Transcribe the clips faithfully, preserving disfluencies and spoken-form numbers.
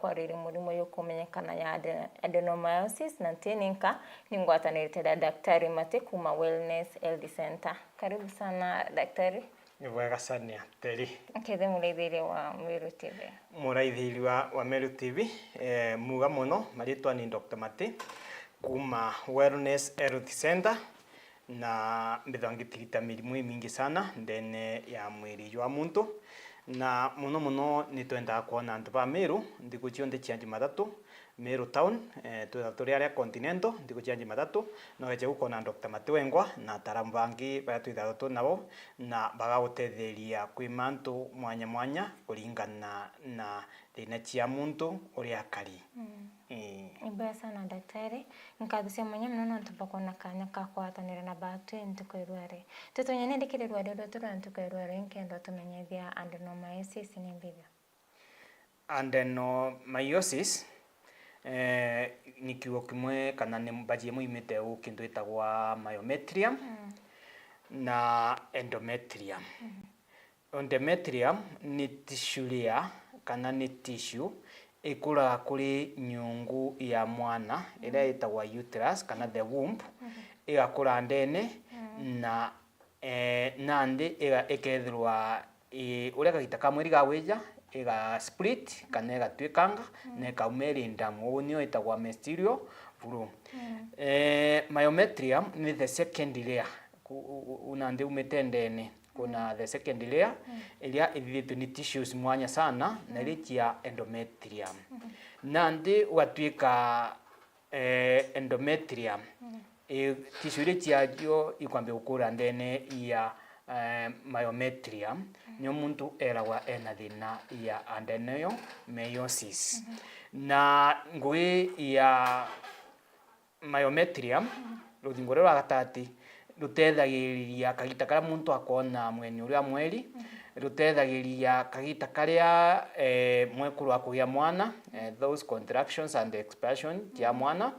kwariri murimo yukumenyekana ya ade-, adenomyosis, na nti ninka, ni ngwatanirite na Daktari Mati kuma Wellness Health Center. Karibu sana, Daktari. Ni bwega sana, Teri. Nkethe muraithiria wa Meru T V. Muraithiria wa, wa Meru T V, eh, muga muno, maritwa ni Doctor Mati, kuma Wellness Health Center, na mbithagwa ngitirita mirimu imingi sana ndene ya mwiri jwa muntu, na muno muno nitwendaga kwona antu ba Meru nthiku cionthe cia Jumatatu, Meru Town, eh, twithaga turi aria Continental, nthiko cia Jumatatu, na ugecha gukona Doctor Mati wengwa na ataaramu bangi baria twithaga twi nabo, na bagagutetheria kwi mantu mwanya mwanya kuringana na thina cia muntu uria akari. Mm. Ii. Ni mbwega sana, daktari. Nkatho cia mwanya mono nontu bwa kwona kanya ka kwatanira na baatwi ntuku ya rwari. Tutonye nindi kiri rwari rwetu rwa ntuku ya rwari, nkenda utumenyethia adenomyosis ni mbithio? Adenomyosis, eh, ni kiugo kimwe kana ni mbaji imwe imite u kintu itagwa myometrium Mm. na endometrium. Mm. Endometrium ni tissue layer kana ni tissue ikuraga kuri nyungu ya mwana iria Mm. itagwa uterus kana the womb, Mm. igakura ndene Mm. na eh, nandi iga-, ikethirwa, eh, uria kagita ka mweri gagwija, iga split kana igatwikanga Mm. na ikauma iri ndamu. Uu nio itagwa menstrual flow. Mm. Eh, myometrium ni the second layer. Ku-, u-, u-, u-, nandi umite ndene. Kuna Mm. the second layer, Mm. iria ithithitwe ni tissues mwanya sana, na Mm. iria cia endometrium. Mm. Nandi ugatwika eh, endometrium. Mm. Eh, tissue iria ciacio ikwambia gukura ndene ya, eh, myometrium, Mm. nio muntu eragwa ena thina ya adenomyosis. Mm-hmm. Na ngugi ya myometrium, Mm. ruthingo ruria rwa gatati, rutethagiriria kagita karia muntu akoona mugeni uria mweri, Mm. rutethagiriria kagita karia, eh, mwekuru akugia mwana, eh, those contractions and expulsion cia Mm. mwana, Mm.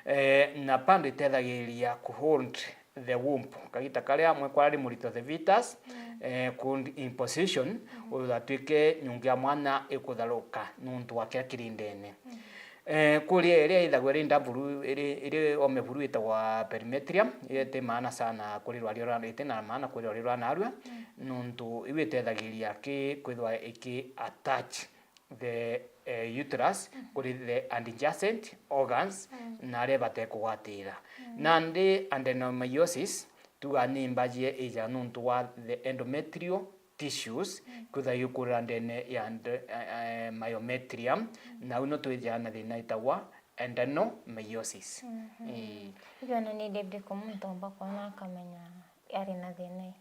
eh, na bado itethagiriria ku hold the womb, kagita karia mwekuru ari murito, the fetus, Mm. eh, ku in position, Mm. ugatwike nyungu ya mwana ikutharuka nuntu wa kiria kiri ndene. Mm. Eh, kuria iria ithagwa iri ndaburu, iri, iri ome buru itagwa perimetrium, iria iti maana sana kuri rwari rwa, iti na maana kuri rwari rwa narua, Mm. nuntu iu itethagiria ki kwithwa iki attach the, eh, uterus Mm. kuri the adjacent organs Mm. na aria batekugwatira. Mm. Nandi adenomyosis, tuga ni mbaji ija nuntu wa the endometrial tissues, Mm. kwithwa igikurira ndene ya nd-, eh, eh, myometrium, Mm. na u no twijaga na thina itagwa adenomyosis. Mhm. Ii. Ijo na ni ndiriku muntu omba kwona akamenya ari na thina ii?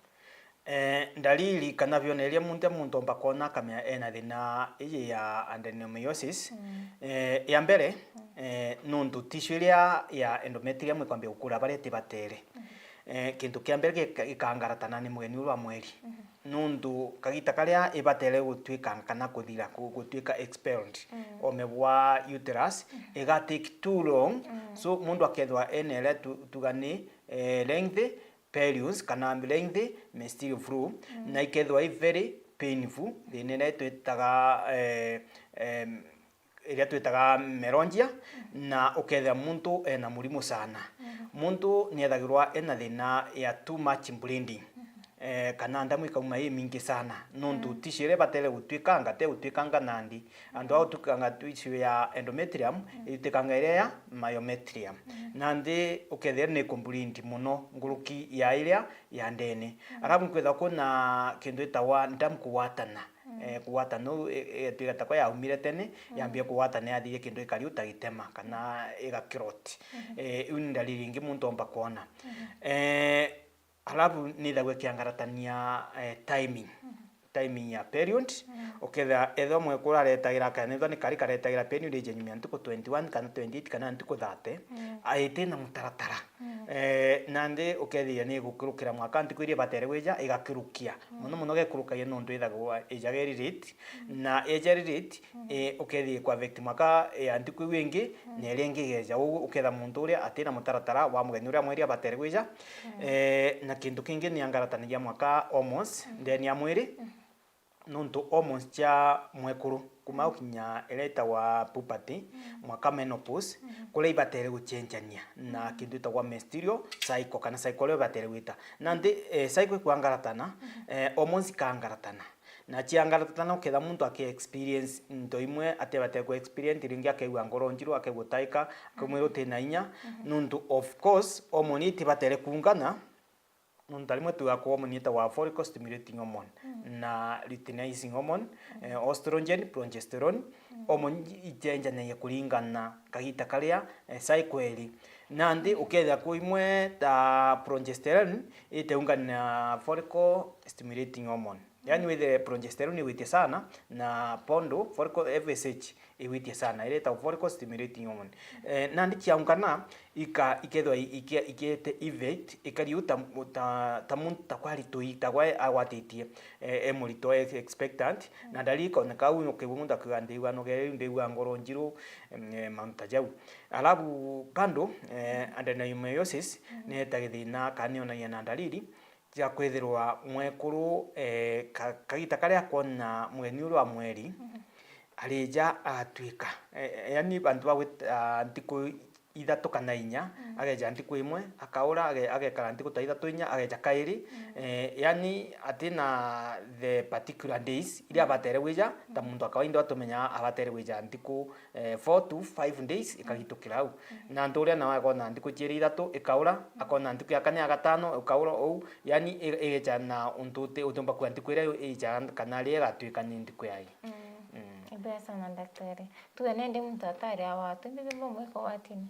Eh, ndariri kana bioneria muntu, muntu omba kwona akamenya ena thina iji ya adenomyosis. Mm. Eh, ya mbere, Mm. eh, nuntu tissue iria ya endometrium ikwambia gukura baria itibatere. Mm. Eh, kintu kia mbere gika-, gikangaratana ni mugeni uria wa mweri. Mhm. Nuntu kagita karia ibatere gutwikanga kana kuthira, ku-, gutwika expelled, Mm. ome bwa uterus, Mm. iga take too long. Mm. So, muntu akethwa ena iria tu-, tuga ni, eh, lengthy periods kana lengthy menstrual flow, Mm. na ikethwa i very painful, thina iria twitaga, eh, em, iria twitaga menorrhagia, Mm. na ukethira muntu ena murimu sana. Mm. Muntu niethagirwa ena thina ya too much bleeding. Mm. Eh, kana ndamu ikauma imingi sana. Nuntu Mm. tissue iria ibatere gutwikanga, te gutwikanga nandi. Antu a gutwikanga tissue ya endometrium, Mm. itwikanga iria ya myometrium. Mm. Nandi ukethira ni kubleed muno nguruki ya iria ya ndene. Mm. Alafu kwithwa kuna kintu itagwa ndamu kugwatana. Mm. Eh, kugwatana, u-, e-, e-, igatwika takwa yaumire tene, Mm. yambia kugwatana yathiria kintu gikari uta gitema, kana iga clot. Mm-hmm. Eh, iu ni ndariri ingi muntu omba kwona. Mm-hmm. Eh, alafu nithagwa ikiangaratania, eh, timing. Mm-hmm. Timing ya period. Mm. Ukethira ethwa mwekuru aretagira, kana ethwa ni kari karetagira period ije nyuma ya ntuku twenty-one, kana twenty-eight, kana ntuku thirty, Mm. aite na mutaratara. Mm. Eh, nandi ukethira ni gukirukira mwaka ntuku iria ibatere gwija, igakirukia. Mm. Muno muno gekurukagia nontu ithagwa ijaga iri late, Mm. na eja iri late, Mm. eh, ukethia ikwa affect mwaka ya ntuku iu ingi, Mm. na iria ingi igeja. Ugu uketha muntu uria atina mutaratara wa mugeni uria mweri abatere gwija. Mm. Eh, na kintu kingi ni angaratanagia mwaka hormones Mm. ndeni ya mwiri. Mm. Nontu hormones cia mwekuru kuma gukinya iria itagwa puberty, mwaka menopause, kuria ibatere gucenjania na kintu itagwa menstrual cycle, kana cycle iria ibatere gwita. Nandi, eh, cycle ikwangaratana, eh, hormones ikangaratana. Na ciangaratana ukethira muntu aki experience into imwe atibatere ku experience, ringi akegua ngoro njiru, akegua utaika, akamwira uti na inya. Nuntu of course hormone itibatere kuungana, nuntu rimwe tugaga hormone itagwa follicle stimulating hormone na luteinizing hormone, eh, estrogen, progesterone, hormone icenjanagia kuringana na kagita karia, eh, cycle iri. Nandi ukethira kwi imwe ta progesterone iteungana na follicle stimulating hormone. Yani withire progesterone igwitie sana na pondo follicle F S H igwitie sana, iria itagwa follicle stimulating hormone. Eh, nandi ciaungana, ika-, ikethirwa i-, ike-, ikete effect, ikari u ta, ta, ta muntu ta kwari tui, ta gwa agwatitie, eh, e murito, e expectant, na ndari ikoneka au, ukigua muntu akiuga, "Ndigua nogere, ndigua ngoro njiru," em, eh, mauntu ta jau. Alafu bado, eh, adenomyosis ni etaga thina kana ni onagia na ndariri cia kwithirwa mwekuru, eh, ka-, kagita karia akwona mugeni uria wa mweri, arija agatuika, eh, yani bantu ba gwita, ah, ntiku ithatu kana inya, ageja ntiku imwe, akaura, age-, agekara ntiku ta ithatu inya, ageja kairi, eh, yani atina the particular days iria abatere gwija, ta muntu wa kawaida uria tumenyaga abatere gwija ntiku, eh, four to five days ikagitukira au. Na antu uria nawe akona ntiku ciiri ithatu ikaura, akona ntiku ya kana ya gatano ikaura ou, yani i-, igeja na untu uti-, utiumba kuga ntiku iria ijaga kana ria igatuika ni ntiku yai. Mm. Ibwega sana daktari. Tuge nindi muntu atari agwatwa, imbi bimwe mwika ugwatini?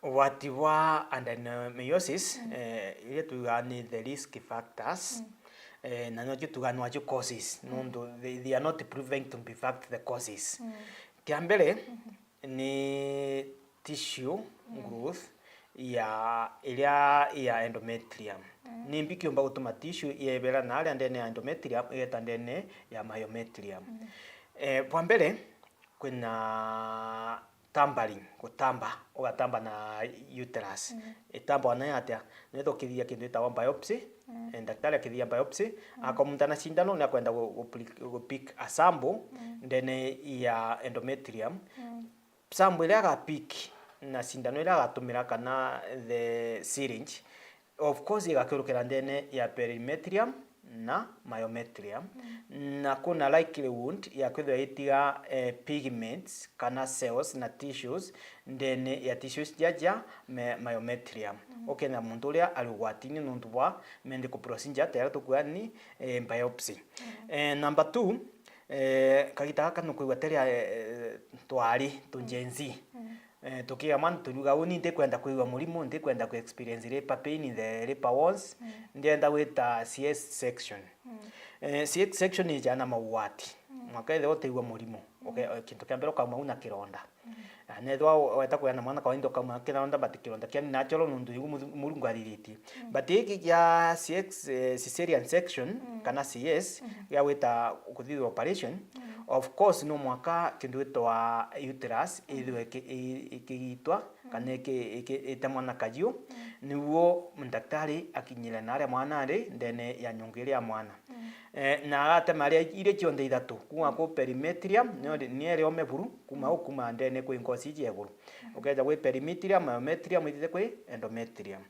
Ugwati bwa adenomyosis, eh, iria tugaga ni the risk factors, eh, na nocio tugaga nwacio causes, nontu they, they are not proving to be fact the causes. Kia mbere, ni tissue growth ya, iria ya endometrium. Ni mbi kiumba gutuma tissue iebera na aria ndene ya endometrium igeta ndene ya myometrium. Eh, bwa mbere, kwina tampering, gutamba, ugatamba na uterus. Itambwa na atia? Nethwa ukithithia kintu gitagwa biopsy, eh, daktari akithithia biopsy, akomunta na cindano, ni akwenda gu-, gu-, gu-pick a sample ndene ya endometrium. Sample iria agapick na cindano iria agatumira kana the syringe, of course, igakurukira ndene ya perimetrium na myometrium, na kuna likelihood ya kwithirwa itiga, eh, pigments kana cells na tissues ndene ya tissues ja, ja me-, myometrium. Ukethira muntu uria ari ugwatini nontu bwa medical procedure ta iria tukuga ni, eh, biopsy. Eh, number two, eh, kagita gaka nukwigua teri, eh, twari tu Gen Z. Eh, tukiga mwana turiuga, "Uni ntikwenda kwigua murimu, ntikwenda ku experience labor pain in the labor once, ndienda gwita C S section." Eh, C S section ijana maugwati. Mwaka ethirwa utigua murimu, uke-, kintu kia mbere ukauma au na kironda. Na nethwa weta kugia na mwana kawaida ukauma na kironda, but kironda kia natural nontu igu Murungu ariritie. But giki gia C S, eh, caesarean section kana C S, gia gwita kuthithwa operation, of course, no mwaka kintu gitwa uterus ithirwe iki-, i-, ikigitwa kana iki-, iki-, ite mwana kajiu, niguo daktari akinyire na aria mwana ari ndene ya nyungu iria ya mwana. Eh, na agatema aria iria cionthe ithatu, kuma ku perimetrium, niyo ri-, niyo iri ome buru, kuma au, kuma ndene kwi ngoci iji ya iguru. Ukeja gwi perimetrium, myometrium, itite kwi endometrium.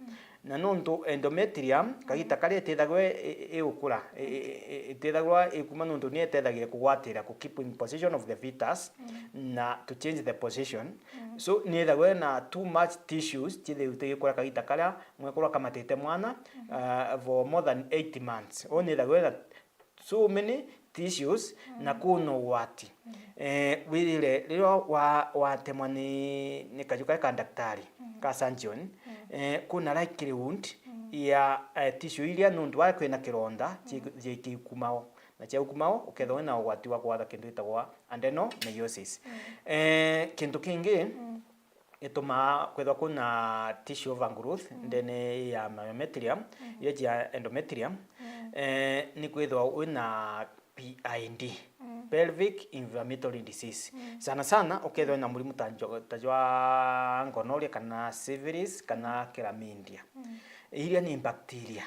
Na nontu endometrium, kagita karia itithagirwa i-, i-, igukura, i-, i-, i-, itithagirwa ikuma nontu niyo itethagiria kugwatira, ku keep in position of the fetus, na to change the position. So, nithagirwa na too much tissues, cithirite igikura kagita karia mwekuru akamatite mwana, uh, for more than eight months. Uu nithagirwa na so many tissues, na kuna ugwati. Eh, withire riria wa-, watemwa ni, ni kaju karia ka daktari, ka surgeon, eh, kuna likelihood ya, eh, tissue iria nontu waria kwina kironda, ci-, cikikumao. Na ciaukumao, ukethirwa wina ugwati wa kugwata kintu gitagwa adenomyosis. Eh, kintu kingi, itumaa kwithwa kuna tissue overgrowth ndene ya myometrium, iria cia endometrium, eh, ni kwithwa wina P I D, pelvic inflammatory disease. Sana sana ukethwa wina murimu ta njo-, ta jwa gonorrhea kana syphilis kana chlamydia. Iria ni bacteria.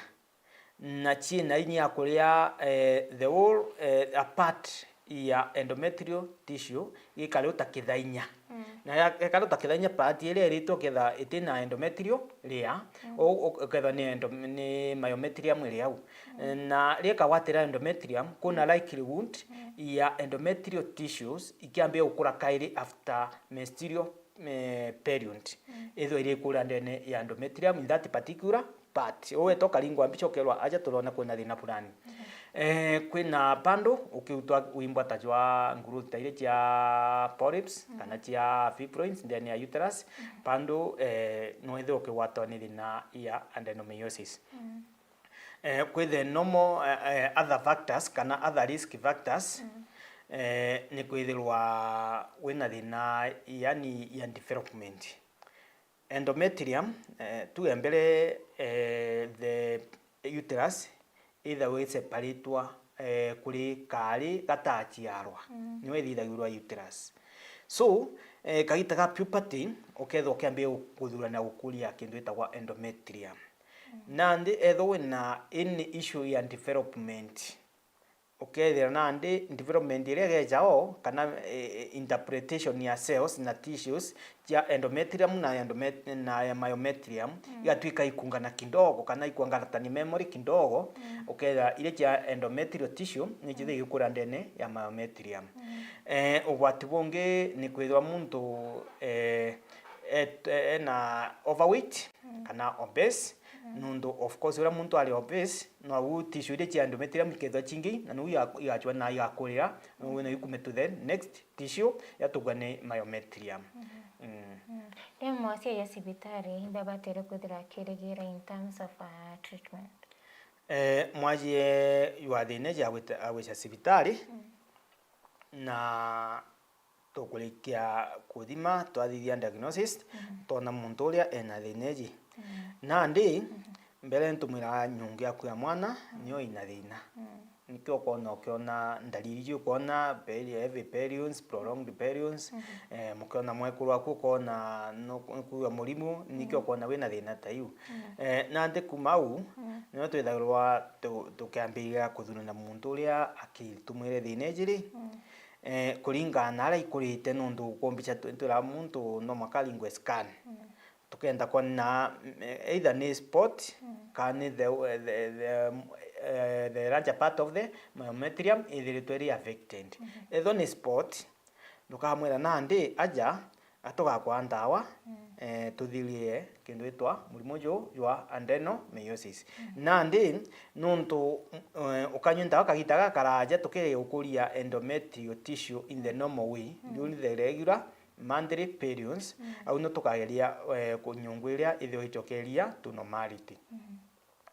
Na ciina inya ya kuria, eh, the whole, eh, a part ya endometrial tissue gikari uta kithainya. Mm. Na ya-, gikari uta kithainya, part iria iritwe ukethira itina endometrial layer, mm, u-, u-, ukethira ni endo-, ni myometrium iri au. Mm. Na riria ikagwatira endometrium, kuna, mm, likelihood, mm, ya endometrial tissues ikiambia gukura kairi after menstrual, eh, period. Mm. Ithwe iri ikura ndene ya endometrium in that particular part. Uu weta ukaringwa mbica ukerwa aja turona kwina thina fulani. Mhm. Eh, kwina pandu ukiutwa wimbwa ta jwa nguruthi ta iria cia polyps, mhm, kana cia fibroids ndene ya uterus, mhm, pandu, eh, no withirwe ukigwatwa ni thina ya adenomyosis. Mhm. Eh, kwithe normal, eh, eh, other factors kana other risk factors, mhm, eh, ni kwithirwa wina thina yani ya development. Endometrium, eh, tuge mbere, eh, the uterus ithagwa iseparatwa, eh, kuri kaari gataciarwa. Mm. Niwe ithithagirwa uterus. So, eh, kagita ga puberty, ukethwa ukiambia gu-, kuthurania gukuria kintu gitagwa endometrium. Mm. Nandi ethwa wina any issue ya development, ukethira nandi development iria igeja o, kana, eh, eh, interpretation ya cells na tissues cia endometrium na endomet-, na ya myometrium, mm, igatwika ikungana kidogo, kana ikwangana ta ni memory kidogo, mm, ukethira iria cia endometrial tissue ni, mm, cithii gikura ndene ya myometrium. Mm. Eh, ugwati bungi ni kwithirwa muntu, eh, et-, ena overweight, mm, kana obese, mm, nuntu of course uria muntu ari obese, nou tissue iria cia endometrium ikethwa cingi, na nou iga-, igachwa na igakurira, nou, mm, na ikume to the next tissue yatugwa ni myometrium. Mhm. Mm. Mm. Riu mwasie ya cibitari, imbabatire kwithira akirigira in terms of, uh, treatment? Eh, mwasie jwa thina ja gwita-, agwica cibitari, mm, na tukurikia kuthima, twathithia diagnosis, mhm, twona muntu uria ena thina iji. Mhm. Nandi, mhm, mbere ntumwira nyungu yaku ya mwana, mhm, niyo ina thina. Mhm. Nikio ukoona, ukiona ndariri iu, ukoona peri-, heavy periods, prolonged periods, mhm, eh, mukiona mwekuru waku ukoona nu-, nukuigua murimu, nikio, mhm, ukoona wina thina ta iu. Mhm. Eh, nandi kuma au, mhm, niyo twithagirwa tu-, tukiambiriria kuthurana muntu uria akitumwire thina iji ri, mhm. Eh, kuringana na aria ikurite, nuntu ukumbica twi-, twira muntu no mwanka aringwe scan. Mm. Tukenda kwona, mm, either ni spot, mm, kana ni the, the, the, eh, the larger part of the myometrium ithiritwe iri affected. Mhm. Ethwa ni spot, ndukamwira nandi aja, atugakwaa ndawa, mm, eh, tuthirie kintu gitwa murimo juu jwa adenomyosis. Mm. Nandi, nuntu, eh, ukanyua ndawa kagita gakaraja tukiri gukuria endometrial tissue in the normal way, mm, during the regular monthly periods, mm, au no tukageria, eh, ku-, nyungu iria ithio icokeria to normality. Mm.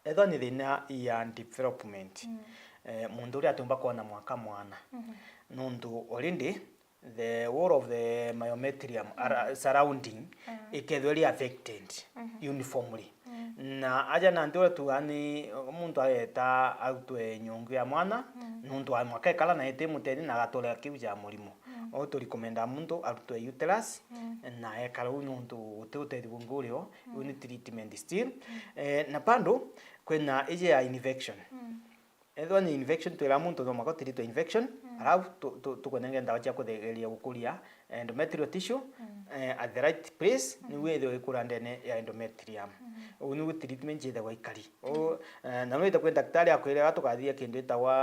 Ethwa ni thina ya development, mm, eh, muntu uria atiumba kwona mwanka mwana, mhm, nuntu already the wall of the myometrium, mm, ara-, surrounding, mm, ikethwa iri affected, mhm, uniformly. Mm. Na aja nandi uria tuuga ni muntu ageeta arutwe nyungu ya mwana, mm, nuntu wa mwanka ekara na iti mutethia na agaturira kiu ja murimo. Mm. Ou tu recommenda muntu arutwe uterus, mm, na ekara uu nuntu guti utethio bungi urio, iu ni, mm, treatment still. Mm. Eh, na bado kwina iji ya infection. Mm. Ethwa ni infection, twira muntu no mwanka utiritwe infection, mm, alafu tu-, tu-, tukunenge ndawa cia kuthegeria gukuria endometrial tissue, mm, eh, at the right place, mm, niu ithwe ikura ndene ya endometrium. Mm. Uu niu treatment ithagwa ikari. Uu, mm, eh, na no ite kwi daktari akwire, tukathithia kintu itagwa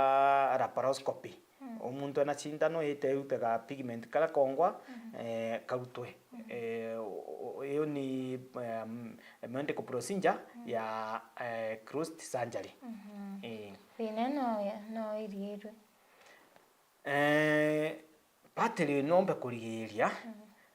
laparoscopy. Mm. Uu muntu ena cindano ite irutaga pigment karia kongwa, mm, eh, karutwe. Mm. Eh, u-, u-, iyo ni, um, medical procedure, mm, ya, eh, closed surgery. Mhm. Eh. Thina no, no iriirwe? Eh, partly nombe kurigiiria, mm,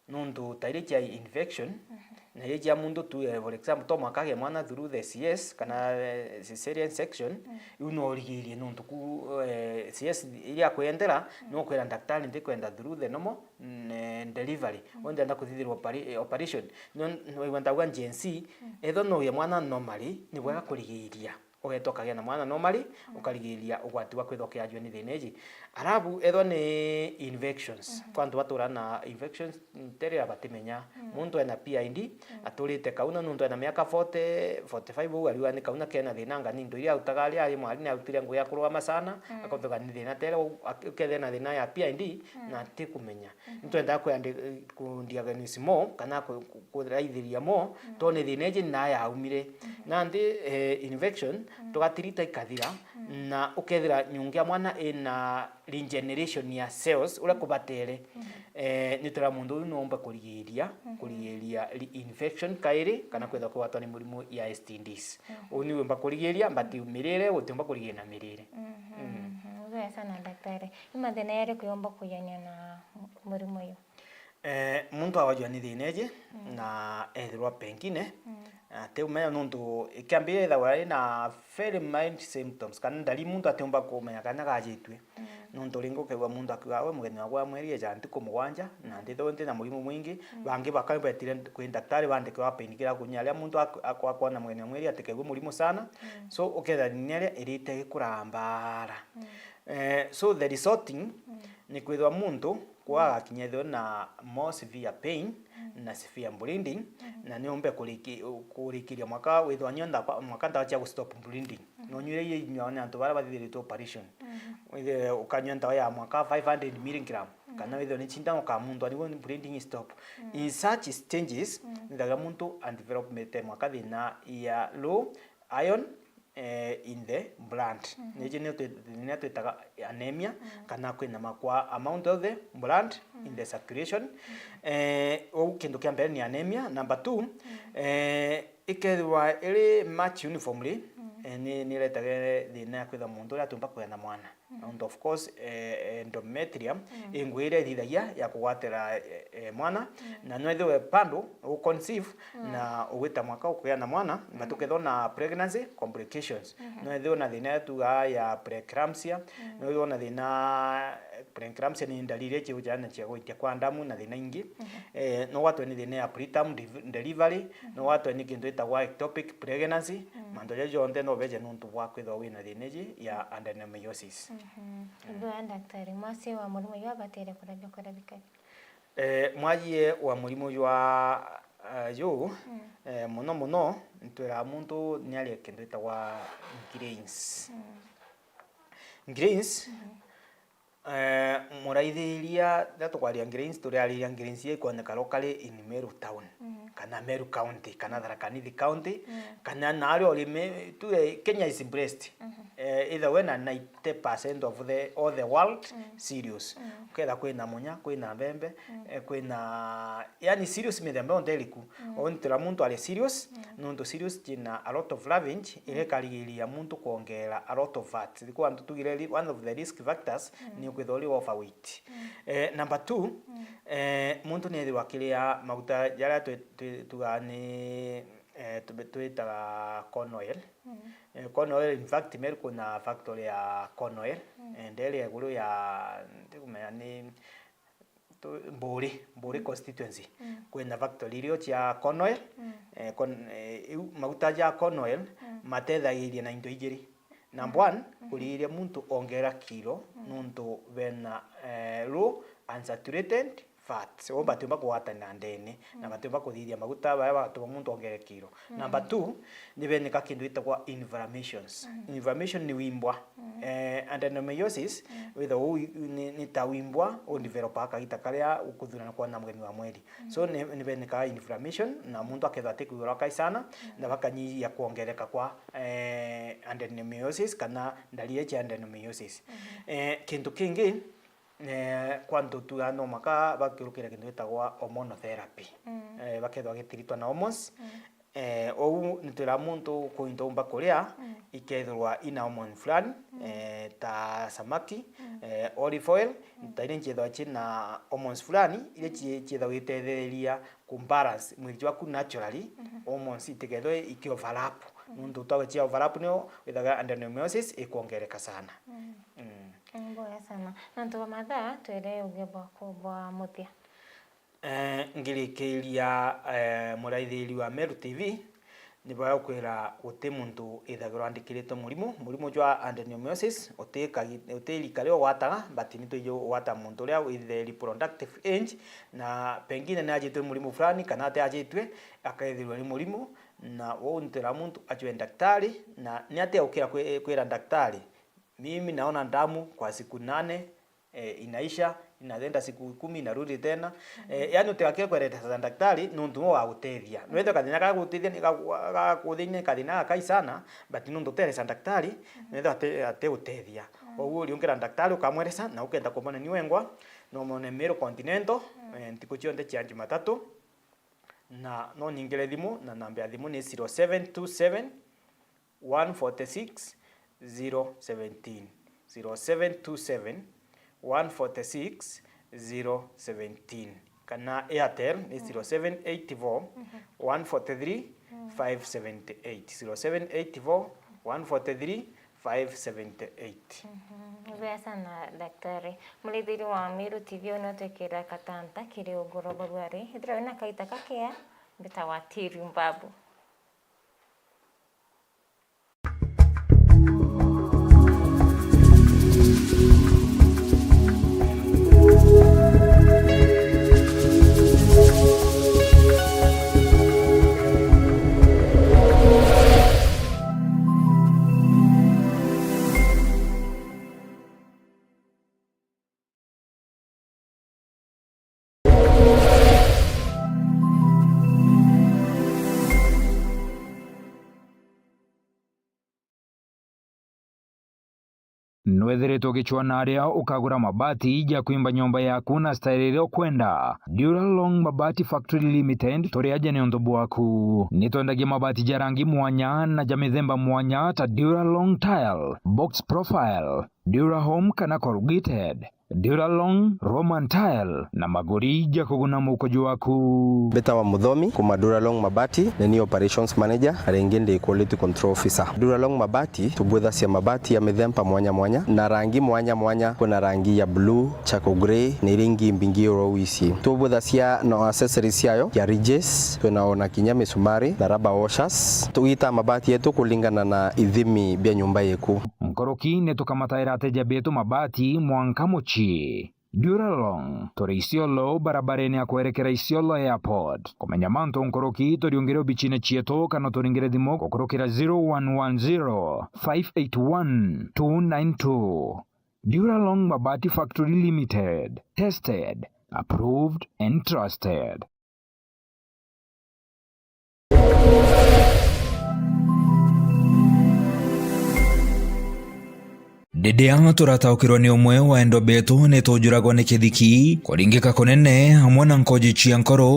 nuntu ta iria cia infection, mhm, na iria cia muntu tu, eh, for example, to mwanka age mwana through the C S kana, mm, eh, cesarean section, mm, iu no urigiirie nuntu ku, eh, C S iria akwendera, mm, no kwira daktari ndikwenda through the normal, mm, eh, delivery. Mm. Wenda na kuthithirwa opera-, eh, operation. No, no, wenda gwa Gen Z, mm, ethwa no ugie mwana normally, ni bwega, mm, kurigiiria. Ugeeta ukagia na mwana normally, mm, ukarigiiria ugwati bwa kwithwa ukiajua ni thina iji. Arabu ethwa ni infections. Mhm. Kwa antu batura na infections, nterira batimenya. Mm. Muntu ena P I D, mm, aturite kauna nuntu ena miaka forty, forty-five uu ariwa ni kauna kena thina anga ni into iria autaga aria ari mwari ni arutire ngugi ya kurugama sana, mm, akothega ni thina tere uu, ak-, ukethira na thina ya P I D, mm, na atikumenya. Mhm. Nitwendaa kwandi-, kundiaganisi mo, kana ku-, ku-, kuraithiria mo, mm, to ni thina iji na yaumire. Mhm. Nandi, eh, infection, mm, tugatirita ikathira, mm, na ukethira nyungu ya mwana ina regeneration ya cells uria kubatere. Mhm. Eh, nitwira muntu uyu noomba kurigiria, mhm, kurigiria reinfection kairi, kana kwithirwa kwigwatwa ni murimu ya S T Ds. Mhm. Uu ni wimba kurigiria, but mirire, utiumba kurigiria na mirire. Mhm. Mm. Mhm. Wega sana, daktari. Ni mathina yariku yomba kujania na murimu uyu? Eh, muntu agwajwa ni thina iji, mm, na ethirwa pengine, mm, atiumenya nuntu ikiambia ithagwa ina very mild symptoms, kana ndari muntu atiumba kumenya kana gajitue. Mm. Nuntu ringi ukaigua muntu akiuga, "We, mugeni wakwa wa mweri eja ntuku mugwanja, na, mm, ndithagwa ntina murimu mwingi." Mm. Bangi bakabetire kwi ndaktari bandikirwa painkiller kunyia aria muntu ak-, ak-, akwona mugeni wa mweri atikaigue murimu sana. Mm. So, ukethira thina iria irite ikurambara. Mm. Eh, so the resulting, mm, ni kwithirwa muntu, mm, kwagakinya ethirwe na more severe pain, mm, na severe bleeding, mm, na niumbe kuriki-, kurikiria mwaka withirwa nyua ndawa, mwaka ndawa cia gustop bleeding. Mm. No nyuire iria inyuagwa ni antu baria bathithiritwe operation. Mm. Withire ukanyua ndawa ya mwaka five hundred milligram, mm, kana withirwe ni cindano ukamundwa niguo bleeding stop. Mm. In such changes, mm, nithagira muntu adevelopmete mwaka thina ya low iron, eh, in the blood. Mhm. Niji nio twi-, niria twitaga anemia, mm, kana kwinama kwa amount of the blood in, mm, the circulation. Mm. Eh, uu kintu kia mbere ni anemia. Number two, mm, eh, ikethirwa iri much uniformly, mm, eh, ni, niretaga thina ya kwithirwa muntu uria atiumba kugea na mwana. Mhm. And of course, eh, endometrium, mm, i ngugi iria ithithagia ya kugwatira, eh, eh, mwana, mm, na no ithirwe bado u conceive, mm, na ugwita mwaka ukugea na mwana, na, mm, tukethirwa na pregnancy complications, mhm, no ithirwe na thina iria tugaa ya preeclampsia, mm, no ithirwe na thina, preeclampsia ni ndariri iria ciujaga na cia gwitia kwa ndamu na thina ingi. Mhm. Eh, no gwatwe ni thina ya preterm deliv-, delivery, mhm, no gwatwe ni kintu gitagwa ectopic pregnancy, mm, mantu jaja jonthe no beje nuntu bwa kwithirwa wina thina iji ya adenomyosis. Mhm. Mm. Ibwega, daktari. Mwajie wa murimu jwa abatire kurabia kurabia kari? Eh, mwajie wa murimu jwa, eh, ju, mm, eh, muno muno, ntwiraga muntu ni arie kintu gitagwa grains. Mm. Grains, mhm, eh, muraithiria, riria tukwaria grains, turiariria grains iria ikwoneka locally in Meru town, mm, kana Meru County, kana Tharaka Nithi County, mm, kana naria urimi, tuge Kenya is blessed. Mhm. Eh, either we na ninety percent of the, all the world, mm, cereals. Mm. Ukethira kwina munya, kwina mbembe, mm, eh, kwina, yani cereals mithemba yonthe iriku. Mm. Ontira muntu ari cereals, mm, nontu cereals cina a lot of leavenage, mm, iria ikarigiria muntu kwongerera a lot of fat. Thiku antu tugire ri-, one of the risk factors, mm, ni ukwithirwa uri overweight. Mm. Eh, number two, mm, eh, muntu nethirwa akiria maguta jaria twi-, twi-, tugaa ni, eh, twi-, twitaga corn oil. Mm. Eh, corn oil, in fact, Meru kwina factory ya corn oil, mm, eh, nderi iguru ya, ndikumenya ni tu-, Mburi, Mburi, mm, constituency. Mm. Kwina factory irio cia corn oil, mm, eh, corn-, eh, iu maguta ja corn oil, mm, matethagiria na into ijiri. Number, mm, one, mhm, kurigiria muntu ongera kiro, mm, nontu bena, eh, low unsaturated fats, o batiumba kugwatanira ndene, na, mm, batiumba kuthithia maguta baria bagatuma muntu ongere kiro. Mm. Number two, ni benika kintu gitagwa inflammations. Mm. Inflammation ni wimbwa. Mm. Eh, adenomyosis, mm, withirwa uu ni, ni ta wimbwa, u develop kagita karia ukuthurana kwona mugeni wa mweri. Mm. So, ni, ni benekaga inflammation, na muntu akethirwa atikwigua uria akai sana, mm, na bakanyihia kwongereka kwa, eh, adenomyosis kana ndariri cia adenomyosis. Mhm. Eh, kintu kingi, eh, kwa antu tugaa no mwaka bakirukire kintu gitagwa hormonal therapy. Mm. Eh, bakethirwa bagitiritwa na hormones. Mm. Eh, ou nitwira muntu ku into umba kuria, mm, ikethirwa ina hormone fulani, mm, eh, ta samaki, mm, eh, olive oil, mm, ta iria nchethirwa cina hormones fulani, iria, mm, ci-, ciethagwa itethereria ku balance mwiri jwaku naturally, mhm, hormones itikethwe iki overlap. Mhm. Nuntu twagwe cia overlap nio withaga adenomyosis ikwongereka sana. Mm. Mm. Ni mboya sana. Nontu bwa mathaa, twire uge bwaku bwa muthia. Eh, ngirikiria, eh, muraithiri wa Meru T V, Ni bwega gukwira guti muntu ithagirwa andikiritwe murimo. Murimo jwa adenomyosis uti kagi-, uti rika ria ugwataga, but ni twiji ugwata muntu uria withire reproductive age, na pengine ni ajitwe ni murimo fulani kana ati ajitwe, akaithirwa ni murimo, na uu ntwira muntu acwe daktari, na ni atia ukira kwi-, kwira daktari, "Mimi naona damu kwa siku nane, eh, inaisha, inaenda siku kumi, inarudi tena." Eh, yani utigakire kwereta daktari, nontu no wagutethia. Nwethwa kathina gagutethia ni gagu-, gaguthina kathina gakai sana, but nontu uteresa daktari, nwethwa ate-, ategutethia. Koguo uriungira daktari ukamweresa, na ukenda kumona ni wengwa, no mone Meru Continental, eh, ntuku cionthe cia Jumatatu, na no ningire thimu, na namba ya thimu ni zero seven two seven, one forty-six, zero seventeen, zero seven two seven, one forty-six, zero seventeen. Kana Airtel ni zero seven eight four, one forty-three, five seventy-eight, zero seven eight four, one forty-three, five seventy-eight. Mhm. Ni bwega sana, daktari. Murithiri wa Meru T V, unotwikira katanta kiri uguro barua ri. Ithira wina kaita kakea, mbita wa Tiri Mbabu. Nwethiritwe ugicwaa na aria ukagura mabati ja kwimba nyomba yaku na style iria ukwenda? Duralong Mabati Factory Limited turi aja niuntu bwaku. Ni twendagia mabati ja rangi mwanya na ja mithemba mwanya ta Duralong Tile, Box Profile, Durahome kana Corrugated, Duralong, Roman Tile na maguri ja kuguna muko jwaku. Mbitawa Muthomi kuma Duralong Mabati, ni ni operations manager, na ringi ndi quality control officer. Duralong Mabati, tubwithasia mabati ya mithemba mwanya mwanya na rangi mwanya mwanya. Kwina rangi ya blue, charcoal grey, na iria ingi mbingi oro ici. Tubwithasia na accessories ciayo ya ridges, twina ona kinya misumari na rubber washers. Tugitaa mabati yetu kulingana na ithimi bia nyumba yeku. Nkuruki ni tukamataira ateja betu mabati mwanka mucii. Duralong, turi Isiolo, barabarene ya kwerekera Isiolo Airport. Kumenya mantu nkuruki, turiungire obicine cietu kana turingire thimu gukurukira zero one one zero, five eight one, two nine two. Duralong Mabati Factory Limited. Tested, approved and trusted. Riria turataukirwa ni umwe wa endwa betu, ni tujuragwa ni kithiki, kuringika kunene, amwe na nkoji cia nkoro,